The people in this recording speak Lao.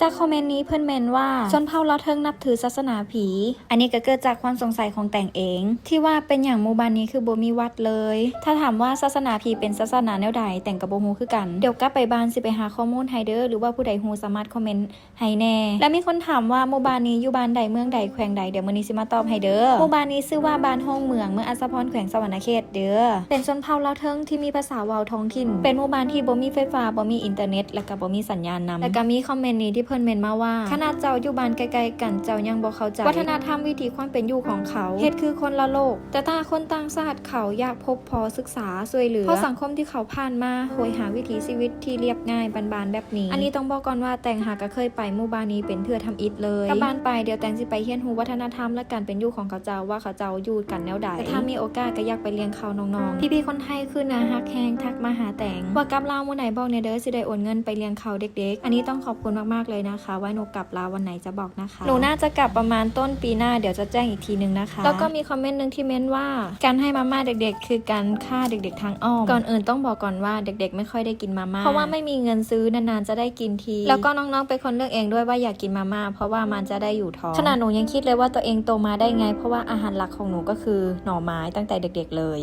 ຈາກຄອມເມັນນີ້ເພິ່ນເມັນວ່າ ຊົນເຜົ່າລາວເທິງນັບຖືສາສະໜາຜີ. ອັນນີ້ກໍເກີດຈາກຄວາມສົງໄສຂອງແຕງເອງ ທີ່ວ່າເປັນຫຍັງໝູ່ບ້ານນີ້ຄືບໍ່ມີວັດເລີຍ. ຖ້າຖາມວ່າສາສະໜາຜີເປັນສາສະໜາແນວໃດ ແຕງກໍບໍ່ຮູ້ຄືກັນ. ດຽວກັບໄປບ້ານຊິໄປຫາຂໍ້ມູນໃຫ້ເດີ້ ຫຼືວ່າຜູ້ໃດຮູ້ສາມາດຄອມເມັນໃຫ້ແດ່. ແລະມີຄົນຖາມວ່າໝູ່ບ້ານນີ້ຢູ່ບ້ານໃດ ເມືອງໃດ ແຂວງໃດ ດຽວມື້ນີ້ຊິມາຕອບໃຫ້ເດີ້. ໝູ່ບ້ານນີ້ຊື່ວ່າບ້ານໂຮງເມືອງ ເມືອງອັດສະພອນ ແຂວງສະຫວັນນະເຂດເດີ້. ເປັນຊົນເຜົ່າລາວເທິງທີ່ມີພາສາເວົ້າທ້ອງຖິ່ນ. ເປັນໝູ່ບ້ານທີ່ບໍ່ມີໄຟຟ້າ ບໍ່ມີອິນເຕີເນັດ ແລະກໍບໍ່ມີສັນຍານນຳ. ແລະກໍມີຄອມເມັນນີ້ທີ່ເພິ່ນເມັນມາວ່າ ຂະໜາດເຈົ້າຢູ່ບ້ານໃກ້ໆກັນ ເຈົ້າຍັງບໍ່ເຂົ້າໃຈວັດທະນະທຳ ວິຖີຄວາມເປັນຢູ່ຂອງເຂົາ ເຮັດຄືຄົນລະໂລກ. ແຕ່ຖ້າຄົນຕ່າງຊາດເຂົາຢາກພົບພໍ ສຶກສາ ຊ່ວຍເຫຼືອ ເພາະສັງຄົມທີ່ເຂົາຜ່ານມາໂຫຍຫາວິຖີຊີວິດທີ່ລຽບງ່າຍບານໆແບບນີ້. ອັນນີ້ຕ້ອງບອກກ່ອນວ່າແຕງຫາກໍເຄີຍໄປໝູ່ບ້ານນີ້ເປັນເທື່ອທຳອິດເລີຍ. ກັບບ້ານໄປ ດຽວແຕງຊິໄປຮຽນຮູ້ວັດທະນະທຳ ແລະການເປັນຢູ່ຂອງເຂົາເຈົ້າວ່າເຂົາເຈົ້າຢູ່ກັນແນວໃດ. ແຕ່ຖ້າມີໂອກາດກໍຢາກໄປລ້ຽງເຂົ້ານ້ອງໆ. ພີ່ໆຄົນໄທຄືໜ້າຮັກແຮງ ທັກມາຫາແຕງ. ວ່າກັບລາວມື້ໃດບອກແດ່ເດີ້ ຊິໄດ້ໂອນເງິນໄປລ້ຽງເຂົ້າເດັກໆ. ອັນນີ້ຕ້ອງຂອບຄຸນມາກໆເລີຍນະຄະ. ໄວ້ໜູກັບລາວວັນໃດຈະບອກນະຄະ. ໜູໜ້າຈະກັບປະມານຕົ້ນປີໜ້າ ດຽວຈະແຈ້ງອີກທີໜຶ່ງນະຄະ. ແລ້ວກໍມີຄອມເມັນໜຶ່ງທີ່ເມັນວ່າ ການໃຫ້ມາມ່າເດັກໆ ຄືການຂ້າເດັກໆທາງອ້ອມ. ກ່ອນອື່ນຕ້ອງບອກກ່ອນວ່າເດັກໆໄມ່ຄ່ອຍໄດ້ກິນມາມ່າ ເພາະວ່າໄມ່ມີເງິນຊື້ ນານໆຈະໄດ້ກິນທີ. ແລ້ວກໍນ້ອງໆເປັນຄົນເລືອກເອງດ້ວຍວ່າຢາກກິນມາມ່າ ເພາະວ່າມັນຈະໄດ້ຢູ່ທ້ອງ. ຂະໜາດໜູຍັງຄິດເລີຍວ່າຕົວເອງໂຕມາໄດ້ໄງ ເພາະວ່າອາຫານຫຼັກຂອງໜູກໍຄືໜໍ່ໄມ້ຕັ້ງແຕ່ເດັກໆເລີຍ.